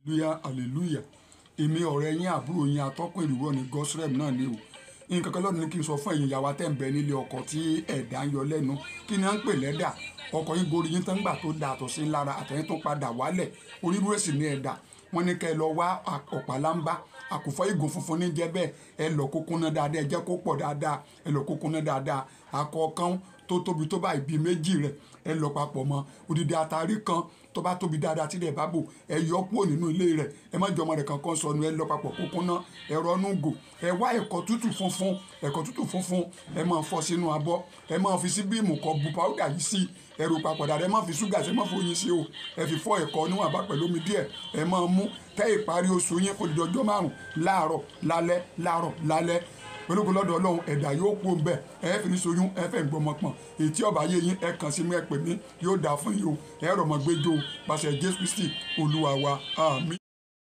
Hallelujah, hallelujah. Èmi ọ̀rẹ́ yín, àbúrò yín, atọ́kùn ìrúwọ́ ní Godsrem náà ni o. Nǹkan kan lọ́dún ní kí n sọ fún ẹ̀yin ìyàwó tẹ́ ń bẹ nílé ọkọ tí ẹ̀dá ń yọ lẹ́nu. Kí ni à ń pè lẹ́dà? Ọkọ yín gorí yín tán gbà tó da àtọ̀ sí lára, àtẹ̀yìn tó padà wálẹ̀. Onírúurú sì ní ẹ̀dà. Wọ́n ní kẹ́ ẹ lọ wá ọ̀pálámbá, àkùfọ́ ìgò funfun ní jẹ́ bẹ́ẹ̀. Ẹ lọ kó kúnná dáadáa, ẹ jẹ́ kó pọ̀ dáadáa, ẹ lọ kó kúnná dáadáa. Akọ kan tó tóbi tó báyìí bíi méjì rẹ̀, ẹ lọ papọ̀ mọ́. Odidi atari kan tó bá tóbi dáadáa tí ilẹ̀ bá bò, ẹ yọ kúrò nínú ilé rẹ̀, ẹ má jọmọ rẹ̀ kankan sọnù, ẹ lọ papọ̀ kó kúnná, ẹ rọnú gò, ẹ wá ẹ̀kọ tútù funfun, ẹ̀kọ tútù funfun, ẹ máa fọ́ sínú abọ́, ẹ máa fi sí bíìmù kan bu pàwùdà yìí sí, ẹ rò papọ̀ dáadáa, ẹ má fi ṣúgà sí, ẹ má fi oyin sí o, ẹ fi fọ́ ẹ̀kọ níwọ̀n bá pẹ̀lú omi díẹ̀, ẹ máa mú tẹ́ ìparí oṣù yín fún odidi ọjọ́ márùn-ún, láàárọ̀ lálẹ́, láàárọ̀ lálẹ́. Pẹ̀lú ògo lọ́dọ̀ Ọlọ́run, ẹ̀dá yóò kú òǹbẹ̀, ẹ fi ní soyún, ẹ fẹ́ gbọmọ pọ̀n. Èyí tí ọba yé yín, ẹ kàn sí mi, ẹ pè mí, yóò dáa fún yín o, ẹ rọ̀mọ́ gbẹ́jọ́ o, pàṣẹ Jésù Kristi Olúwa wa, àmín.